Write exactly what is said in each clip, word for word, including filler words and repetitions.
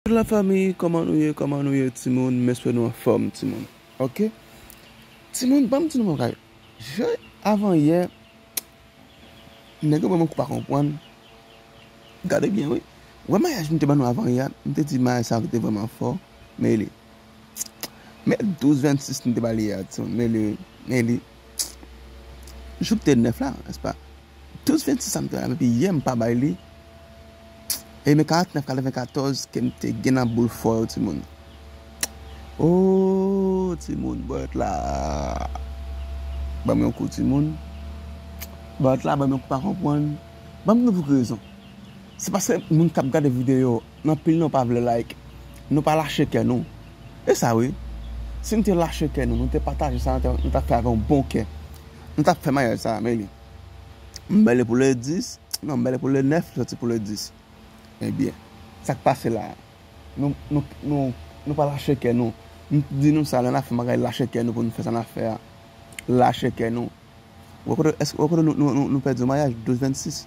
Bonjou la fanmi, kòman nou ye, kòman nou ye timoun? M espere nou anfòm timoun. Ok? Timoun, ban m di nou yon bagay. Jan avan yè, nèg yo ban m yon kou pa konprann. Gade byen wi. Wè mayaj m te ban nou avan yè a, m te di mayaj sa yo te vrèman fò, men li. Men douz vennsis m te ba li yè a timoun, men li, men li. Jou k te nèf la, nèspa? Douz vennsis sa m te ba li, epi yè m pa bay li. E men karantnèf katrevenkatòz ke m te gen nan boul fò yo timoun. Oh timoun, bòt la ban m yon kou timoun. Bòt la ban m yon kou pa konprann. Ban m di nou pou ki rezon. Se paske moun k ap gade videyo, anpil nan nou pa vle like. Nou pa lache kè nou. E sa wi. Si nou te lache kè nou, nou te pataje sa, nou te, nou t ap fè avè yon bon kè. Nou t ap fè mayaj sa, men li. M ba li pou le dis. Non, m ba li pou le nèf, li soti pou le dis. Ebyen, sa k pase la a? Nou, nou, nou, nou pa lache kè nou. M di nou sa, lè n ap fè bagay, lache kè nou pou nou fè sa n ap fè a. Lache kè nou. Ou wè kote, èske, ou wè kote nou, nou, nou, nou pèdi yon mayaj, douz vennsis.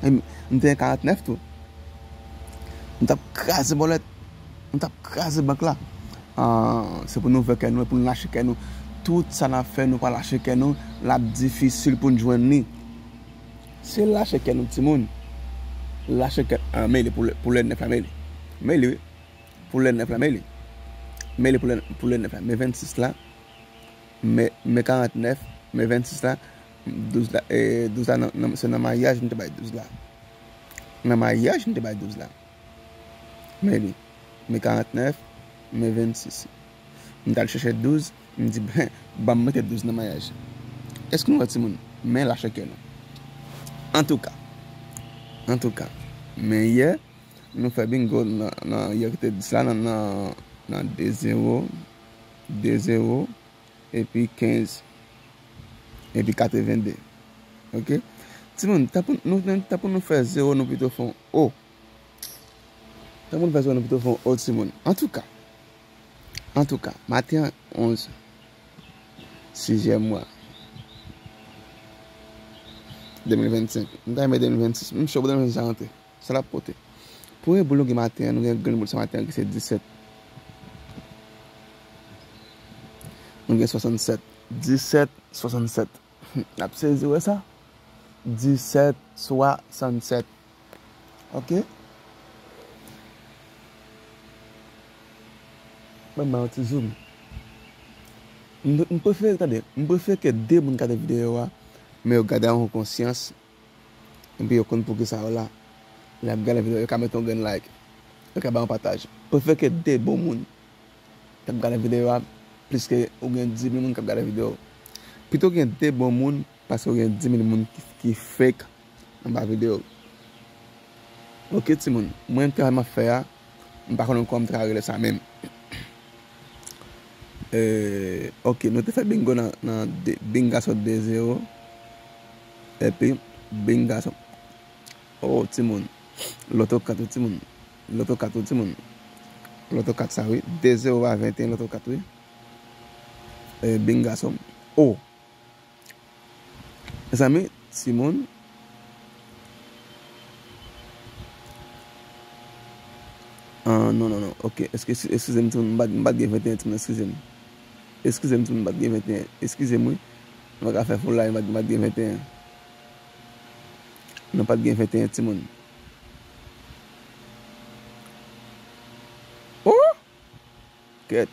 E m, m te gen karantnèf tou. M t ap kraze bòlèt. M t ap kraze bank la. Ah, se pou n ouvè kè nou, e pou n lache kè nou. Tout sa n ap fè, nou pa lache kè nou, l ap difisil pou n jwenn li. Se lache kè nou, timoun. Lache kè, ah, men li pou le, pou le nèf la, men li. Men li, wi. Pou le nèf la, men li. Men li pou le, pou le nèf la. Men vennsis la, men, men karantnèf, men vennsis la, douz la, e, douz la, nan, nan, se nan mayaj m te bay douz la. Nan mayaj m te bay douz la. Men li, men karantnèf, men vennsis. M t al chèche douz, m di, ben, ban m mete douz nan mayaj. Èske nou wè timoun? Men lache kè nou. Antouka, antouka, men yè, nou fè bingo nan, nan yè ki te dis la, nan, nan, nan de zewo, de zewo, epi kenz, epi katrevende. Ok? Timoun, tanpou nou, tanpou nou fè zewo, nou pito fè yon O. Tanpou nou fè zewo, nou pito fè yon O, timoun. Antouka, antouka, maten an, onz, sizyèm mwa, de mil vennsenk. M ta renmen de mil vennsis. M cho pou de mil vennsis sa rantre. Sa l ap pote. Premye boul nou gen maten an, nou gen grenn boul sa maten an ki se disèt. Nou gen swasannsèt. Disèt, swasannsèt. N ap sezi wè sa. Disèt, swasannsèt. Ok? Ban m ba yon ti zoom. M, m prefere, tande, m prefere ke de moun gade videyo a, men yo gade avèk konsyans. Epi yo konn poukisa yo la. Lè y ap gade videyo, yo ka mete yon grenn like. Yo ka ba yon pataj. Prefere ke de bon moun k ap gade videyo a, plis ke ou gen dis mil moun k ap gade videyo. Pito gen de bon moun, pase ou gen dis mil moun ki, ki fake anba videyo. Ok, timoun, mwen menm travay m ap fè a, m pa konnen kòman m ta ka rele sa menm. Eh, ok, nou te fè bingo nan, nan de, Binga sot de zewo. Epi, Binga sot. Oh, timoun. Loto kat wi, timoun. Loto kat wi, timoun. Loto kat sa wi. De zewo a venteyen Loto kat wi. Eh, Binga sot. Oh. Mezanmi, timoun. Ah, non, non, non. Ok, eskize, eskize m, timoun. M pa t, m pa t gen venteyen, timoun. Eskize m. Eskize m, timoun. M pa t gen venteyen. Eskize m, wi. M pa ka fè foulay, m pa t, m pa t gen venteyen. Nou pa t gen venteyen, timoun. Oh! Kèt.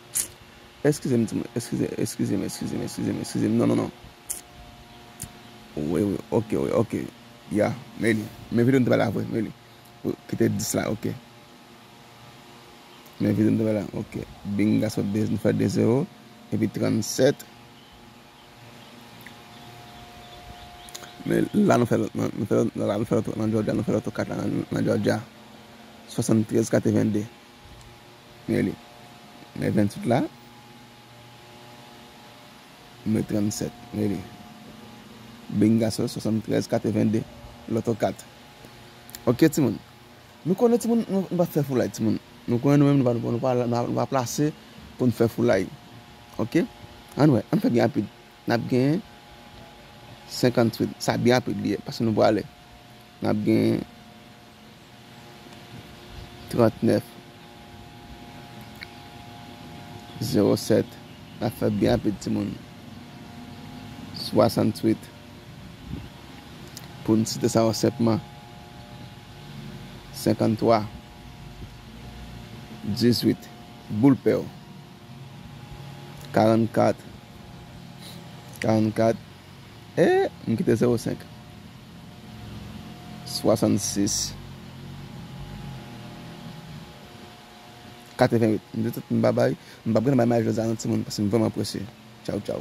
Eskize m, timoun. Eskize, eskize m, eskize m, eskize m, eskize m. Non, non, non. Wi, wi. Ok, wi, ok. Ya, men li. Men videyo m te bay la vre, men li. Ki te dis la, ok. Men videyo m te bay la, ok. Binga sot de, nou fè de zewo. Epi trannsèt. Men la nou fè lòt, nou fè lòt, la nou fè lòt, nan Georgia, nou fè lòt kat la, nan, nan Georgia. Swasanntrèz katrevennde. Men li. Men venntuit la. Men trannsèt. Men li. Binga sot swasanntrèz katrevennde. Loto kat. Ok, timoun. Nou konnen timoun, nou, nou pa fè foulay, timoun. Nou konnen nou menm, nou pa, nou pa, nou pa, nou pa plase pou n fè foulay. Ok? Ann wè, ann fè byen rapid. N ap gen senkantuit. Sa byen rapid li ye, paske nou prale. N ap gen trannèf. Zewo sèt. N ap fè byen rapid, timoun. Swasanntuit. Pou n site sa yo senpman. Senkanntwa. Dizuit. Boul pè w. Karannkat. Karannkat. E, m kite zewo senk. Swasannsis. Katrevenwit. M di tout, m babay. M p ap gen nan bay may jodi a non, timoun, paske m vrèman prese. Tchaw, tchaw.